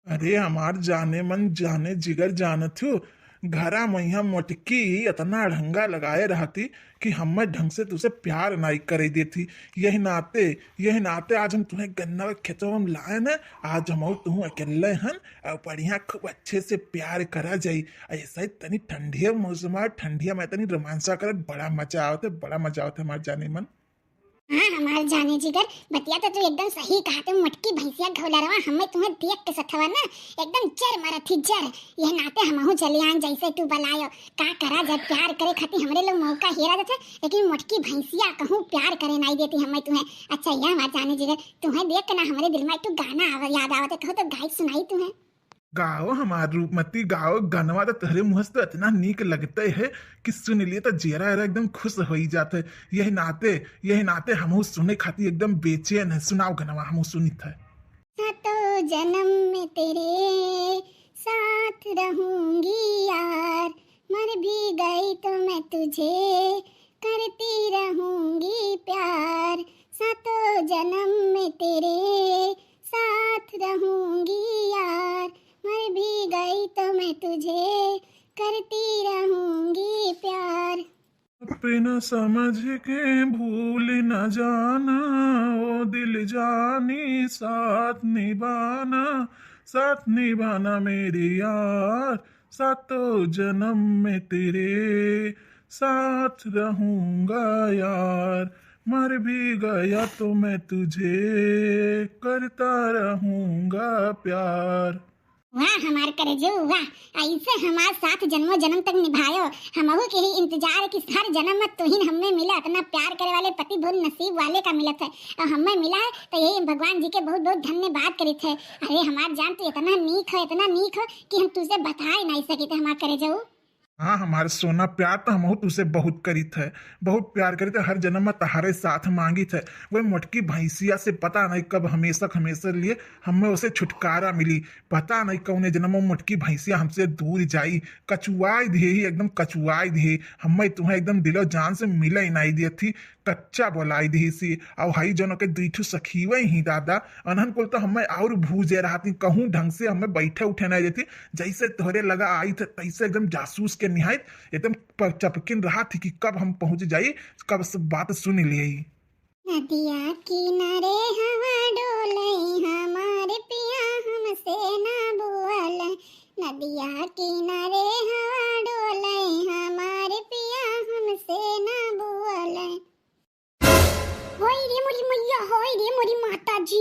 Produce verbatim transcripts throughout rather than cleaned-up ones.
अरे हमार जाने मन, जाने जिगर, जानत हो, घरा मइहाँ मोटकी इतना अड़ंगा लगाए रहती कि हम्मे ढंग से तुसे प्यार नाई करे देती। यही नाते, यही नाते आज हम तुम्हें गन्ना के खेतवा में लाए न, आज हम और तुहूँ अकेले हन और बढ़िया खूब अच्छे से प्यार करा जाई। ऐसा ही तनी ठंडिया मौसम आ, ठंडिया में तनी रोमांसा करत बड़ा मजा आवत है, बड़ा मजा आवत है हमार जाने मन। हाँ, हमार जाने जिगर, बतिया तो तू एकदम सही कहा। तू मोटकी भैंसिया घोलरवा, हमें तुम्हें देख के सथवा ना एकदम जर मारत थी, जर। यह नाते हमहू चले आन, जैसे तू बलायो। का करा, जब प्यार करे खातिर हमरे लोग मौका हेरा देते, लेकिन मोटकी भैंसिया कहूँ प्यार करे नाई देती हमें तुम्हें। अच्छा, यह हमार जाने जिगर, तुम्हें देख के ना हमरे दिल में एक ठो गाना आव-, याद आवत है, कहो तो गाई सुनाई तुम्हें। गाओ हमार रूपमती, गाओ। गनवा तो तोहरे मुँह से तो इतना नीक लगते है कि सुन लिए तो जियरा एरा एकदम खुश होई जात है। यही नाते, यही नाते हमहू सुने खातिर एकदम बेचैन है। सुनाओ गनवा, हमहू सुनित है। सातों जन्म में तेरे साथ रहूंगी यार, मर भी गई तो मैं तुझे करती रहूंगी प्यार, सातों जन्म में तेरे साथ रहूंगी यार, मर भी गई तो मैं तुझे करती रहूंगी प्यार। अपना समझ के भूल न जाना, ओ दिल जानी साथ निभाना, साथ निभाना मेरे यार, सातों जन्म में तेरे साथ रहूंगा यार, मर भी गया तो मैं तुझे करता रहूंगा प्यार। वाह हमार करेजू वाह, ऐसे हमार साथ जन्मों जन्म तक निभायो। हमहू के ही इंतजार है कि हर जन्म में तुहिन हमें मिले। इतना प्यार करे वाले पति बहुत नसीब वाले का मिलत है, और हमें मिला है तो यही भगवान जी के बहुत बहुत धन्यवाद करित है। अरे हमार जान, तू इतना नीक हो, इतना नीक हो कि हम तुझसे बताए नहीं सकित है हमार करेजू। हाँ, हमार सोना प्यार तो हमहू तुसे बहुत करित है, बहुत प्यार करित है। हर जन्म में तहारे साथ मांगित है। वही मोटकी भैंसिया से पता नहीं कब हमेशा हमेशा लिए हमें उसे छुटकारा मिली। पता नहीं कौने जन्म में मोटकी भैंसिया हमसे दूर जाई। कचुआई दिहे ही, एकदम कचुआई दिहे। हमें तुम्हें एकदम दिलो जान से मिले ही नहीं दिए थी। कच्चा बोलाई दिहिसी। अउ हई जौन ओके दुई ठो सखीवे ही दादा, अनहन कुल तो हमें और भूजे रहती, कहूँ ढंग से हमें बैठे उठे नहीं देती। जैसे तोहरे लगा आई थे, तैसे एकदम जासूस के निहायत एकदम प-, चपकिन रहा थी कि कब हम पहुँच जाई, कब सब बात सुन लिए। नदिया किनारे हवा डोले, हमारे पिया हमसे ना बोले। नदिया किनारे हवा डोले, हमारे पिया हमसे ना बोले। होई रे मोरी मैया, होई रे मोरी माता जी,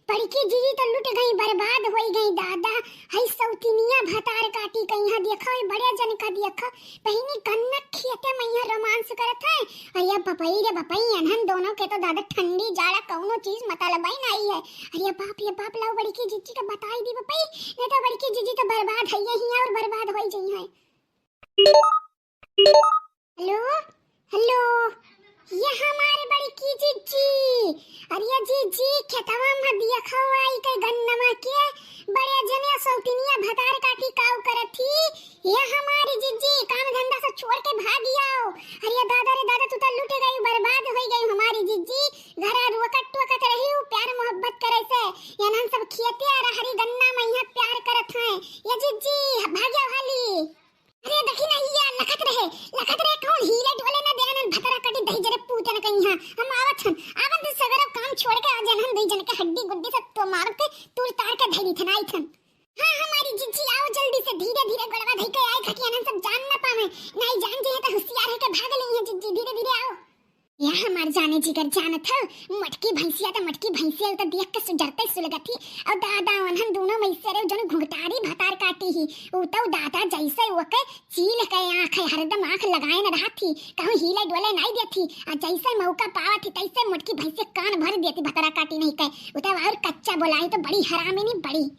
बड़की जीजी तो लुट गई, बर्बाद होई गई दादा। हई सौतिनिया भतार काटी कहीं, हाँ देखा, ओए बड़े जन का देखा, बहिनी कन्ना खेते में यहाँ रोमांस करत है। अरे बपई रे बपई, अनहन दोनों के तो दादा ठंडी जाड़ा कौनो चीज मतलब ही नहीं है। अरे बाप रे बाप, लाओ बड़की जीजी का बताई दी बपई, नहीं तो बड़की जीजी तो बर्बाद है, यही और बर्बाद होई जई है। हेलो, हेलो, ये हमारी बड़की जीजी। अरे जीजी, खेतवा में देखो आई के गन्नमा के बड़े जने सौतिनिया भतार काटी काऊ करत थी। ये हमारी जीजी, काम धंधा सब छोड़ के भाग आओ। अरे दादा रे दादा, तू तो लुट गई, बर्बाद हो गई हमारी जीजी। घरा रोकत टोकत रही हूँ प्यार मोहब्बत करे से। ये नन सब खेते आ हरी गन्ना में यहाँ प्यार करत हैं। ये जीजी, भाग्या वाली। अरे देखी ना, ये लखत रहे, लखत रहे, कौन हीले डोले ना दे, अनन भतरा कटी दही जरे पूतन कहीं। हाँ, हम आवत हन, आवत हन, सवेरे काम छोड़ के आज अनहन दही जन के हड्डी गुड्डी से तो मार के तूर तार के धरी थन, आई थन। हाँ, हमारी जिज्जी, आओ जल्दी से, धीरे धीरे गोड़वा धई के आए, ताकि अनहन सब जान ना पावे, नहीं जान जे तो होशियार है के भाग ले हैं जिज्जी, धीरे धीरे आओ। या हमार जाने जिगर जानत हो, मोटकी भैंसिया त मोटकी भैंसिया, उ त देख के सुजरते सुलगत ही। और दादा, ओनहन दोनों में से रे जन घुंघटारी भतार काटी ही, उ तो दादा जैसे ओके चील के आँख है, हरदम आँख लगाए न रहत ही, कहूँ हिले डोले नहीं देत ही। आ जैसे मौका पावत ही, तैसे मोटकी भैंसिया कान भर देती भतार काटी नहीं के। उ तो और कच्चा बोलाई तो बड़ी हरामी नहीं बड़ी।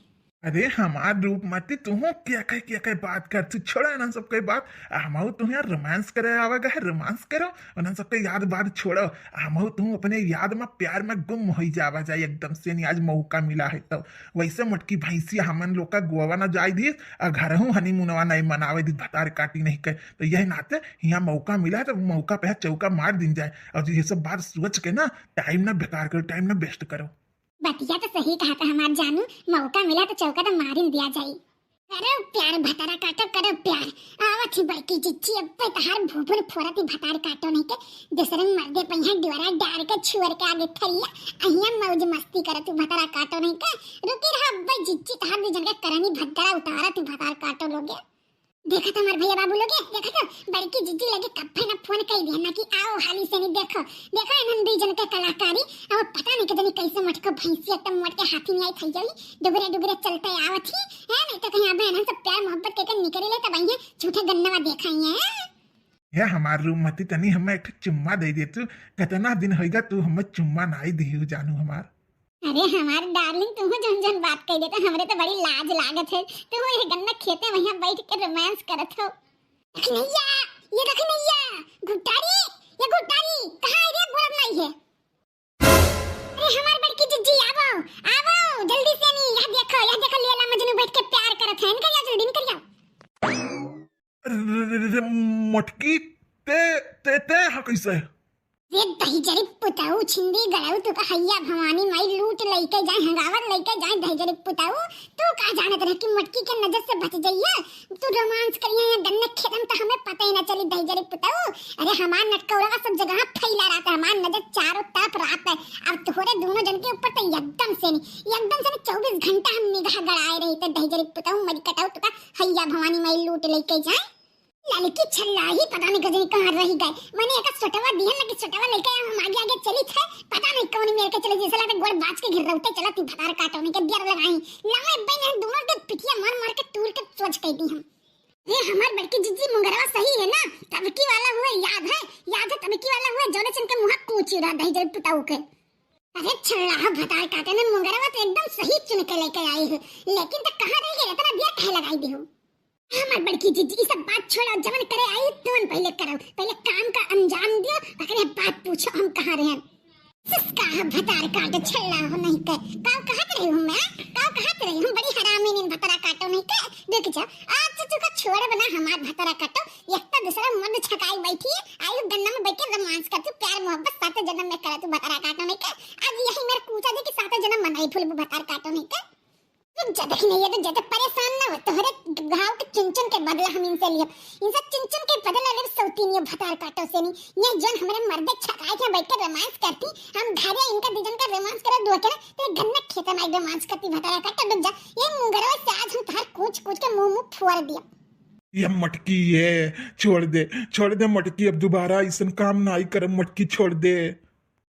अरे हमार रूपमती, तुहूँ क्या कहे, क्या कहे बात करती, छोड़ा ना सबके बात। हमहू तुहूँ यार रोमांस करे आवा गए, रोमांस करो, उन्हन सबके याद बात छोड़ो। हमहू तुहूँ अपने याद में, प्यार में गुम हो जावा जाए एकदम से, नहीं आज मौका मिला है तो। वैसे मोटकी भैंसिया हमन लोग का गोवा ना जाए दी, और घर हूँ हनीमूनवा नहीं मनावे दी, भतार काटी नहीं कहे। तो यही नाते यहाँ मौका मिला है, तो मौका पे चौका मार दिन जाए। और ये सब बात सोच के ना टाइम ना बेकार करो, टाइम ना वेस्ट करो। बतिया तो सही कहा था हमार जानू, मौका मिला तो चौका तो मारिन दिया जाई। करो प्यार भतारा काटो, करो प्यार। आवत ही बड़की जिज्जी, अब्बे तहार भूभुन फोरत ही भतार काटो नहीं के। दूसरे मर्दे पहिया डोरा डार के छुअर के आगे थरिया, अहिया मौज मस्ती करत ही भतारा काटो नहीं के। रुकी रहा अब्बे जिज्जी, तहार दू जन के करनी भद्दरा उतारत ही भतार काटो लोगे। देखा तो हमार भैया बाबू लोगे, देखा तो बड़की जिज्जी लगे कब्बे ना फोन कई दिया ना कि आओ हाली से नहीं। देखो, देखो इन्हन दू जन के कलाकारी। अब पता नहीं के जनी कैसे मटको भैंसी एकदम मोट के हाथी में आई थई जाई। डुगरे डुगरे चलते आवत ही, है नहीं तो कहीं अबे इन्हन सब प्यार मोहब्बत के, के निकले ले तब आइए झूठे गन्नवा देखाइए। हे हमार रूममती, तनी हमें एक ठो चुम्मा दे दे तू। कितना दिन होइगा तू हमें चुम्मा नाई दिहू जानू हमार। अरे हमार डार्लिंग, तू जौन जौन बात कह देता, हमरे तो बड़ी लाज लागत है। तू ये गन्ना खेते वहीं बैठ के रोमांस करत हो। दखिनैया, ये दखिनैया, गुड्डारी, ये गुड्डारी, कहाँ है रे? बोलत नहीं है। अरे हमार बड़की जिज्जी, आवो, आवो, जल्दी से नहीं, यह देखो, यह देखो, लैला मजनू बैठ के प्यार करत है। निकल जाओ जल्दी, निकल जाओ। रे, रे, रे, रे, मोटकी, ते, ते, ते हा कैसे? रे दहिजरी पुताऊ, छिंदी गड़ाऊ, तू का हैया भवानी माई लूट लइके जाए, हंगावत लइके जाए दहिजरी पुताऊ। तू का जानत रहे कि मोटकी के नजर से बच जइया? तू रोमांस करिया या गन्ने खेतन तो हमें पता ही ना चली दहिजरी पुताऊ। अरे हमार नटकौरवा सब जगह फैला रहता है, हमार नजर चारों तरफ रहता है। अब तोहरे दोनों जन के ऊपर तो एकदम से नहीं, एकदम से नहीं, चउबीस घंटा हम निगाह गड़ाए रही थे दहिजरी पुताऊ, मरी कटाऊ, तू का हैया भवानी माई लूट लइके जाए। ललकी छल्ला ही पता नहीं कजनी कहाँ रही गए। मने एका सोटवा दिहन ना कि सोटवा लइके हम आगे आगे चली थे। पता नहीं कौन मेर के चली, जैसे लगता गोड़ बाज के गिर्रौते चलत ही भतार काटो नहीं के बियर लगाई। लाए बहन दोनों के पिठिया मार मार के तूर के सोच कह दी हम। ये हमार बड़की जिज्जी मुंगरवा सही है ना? तबकी वाला हुए याद है, याद है तबकी वाला हुए जौने से इनके मुँह कूची रहा दहिजरी पुताऊ के। अरे छल्ला भतार काटे ने मुंगरवा तो एकदम सही चुन के लेके आई है, लेकिन तो कहाँ रह गए इतना बियर कहे लगाई दी हूँ? हमार बड़की जिज्जी, ई सब बात छोड़ा, जवन करे आई तवन पहले करो, पहले काम का अंजाम दियो, ओकरे बाद पूछो हम कहाँ रहे। सिसका है भतार काटे छल्ला हो नहीं के, काव कहत रही हूँ मैं, काव कहत रही हूँ, बड़ी हरामी नीन भतारा काटो नहीं के, देख जा, आज से तू का छोड़ बना हमार भतारा काटो, एक तो दूसरा मर्द छकाई बैठी है, आयु गन्ना में बैठ के रोमांस कर तू, प्यार मोहब्बत सात जन्म में करे तू भतारा काटो नहीं के, आज यही मेरे पूछा दे कि सात जन्म मनाई भूलबू भतार काटो नहीं के। रुक जा, दखिनैया, रुक जा, तो परेशान ना हो, तोहरे घाव के चुन चुन के बदला हम इनसे लियब, इनसे चुन चुन के बदला लेब सौतीनियो भतार काटो से नहीं। ये जौन हमरे मर्दे छकाए के बैठ के रोमांस करती, हम घरे इनका दू जन का रोमांस करे दो के ना, तो ये गन्ना खेत में रोमांस करती भतार काटो। रुक जा, ये मुंगरवा से आज हम तोहर कूच कूच के मुंह मुंह फोड़ दिया। ये मटकी, ये छोड़ दे, छोड़ दे मटकी, अब दोबारा ऐसन काम ना आई करब मटकी, छोड़ दे।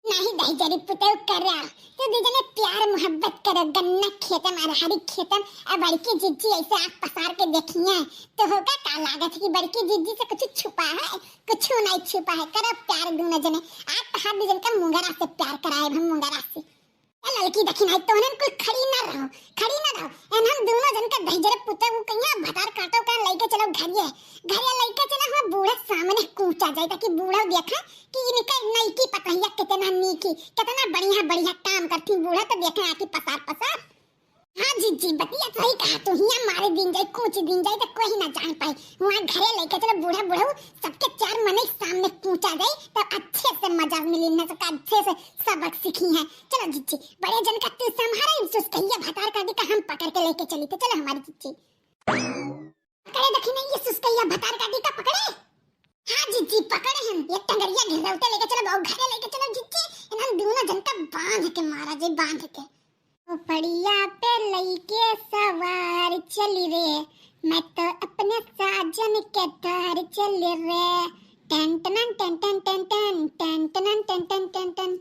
नहीं दहिजरी पुतऊ करा, तू दू जने प्यार मोहब्बत करो, गन्ना खेतम, अरहरी खेतम, अब बड़की जिज्जी ऐसे आँख पसार के देखिए, तो होगा का लागत कि बड़की जिज्जी से कुछ छुपा है? कुछ नहीं छुपा है, करो प्यार दोनों जने। आज तो हर दू जन का मुंगरा से प्यार कराए हम, मुंगरा से। ए ललकी दखिनैया, तोहनन कुल खड़ी ना रहो, खड़ी ना रहो। एनहन दोनों जन का दहिजरे पुतऊ कहिया भतार काटो का लइके चलो घरिये, घरिये लइके चलो, हुआ बूढ़ा सामने कूचा जाए, ताकि बूढ़ा देखा कि इनका नईकी पतहिया कितना नीकी, कितना बढ़िया बढ़िया काम करती। बूढ़ा तो देखे आके पसार पसार। हाँ जिज्जी, बतिया तो सही कहा तू, हिया मारे दिन जाए, कूच दिन जाए तो कोई ना जान पाए। हुआ घरे लइके चलो बूढ़ा बूढ़ऊ, सबके चार मनई सामने कूचा जाए तो अच्छे से मजा मिली, ना तो अच्छे से सबक सीखी है। चलो जिज्जी, बड़े जन का तू संभारा, इन सुस्कैया भतार काटी का हम पकड़ के लइके चली, तो चलो हमारी जिज्जी। पकड़े दखिनैया, ये सुस्कैया भतार काटी का पकड़े। हाँ जिज्जी, पकड़े हम। ये टंगरिया घिरौते लइके चलो, बहु घरे लइके चलो जिज्जी। इन्हन दोनों जन का बांध के मारा जाए, बांध के। ओ पड़िया पे लइके सवार चली रे, मैं तो अपने साजन के तार चली रे। टन टनन टन टन टन टन, टन टनन टन टन टन टन।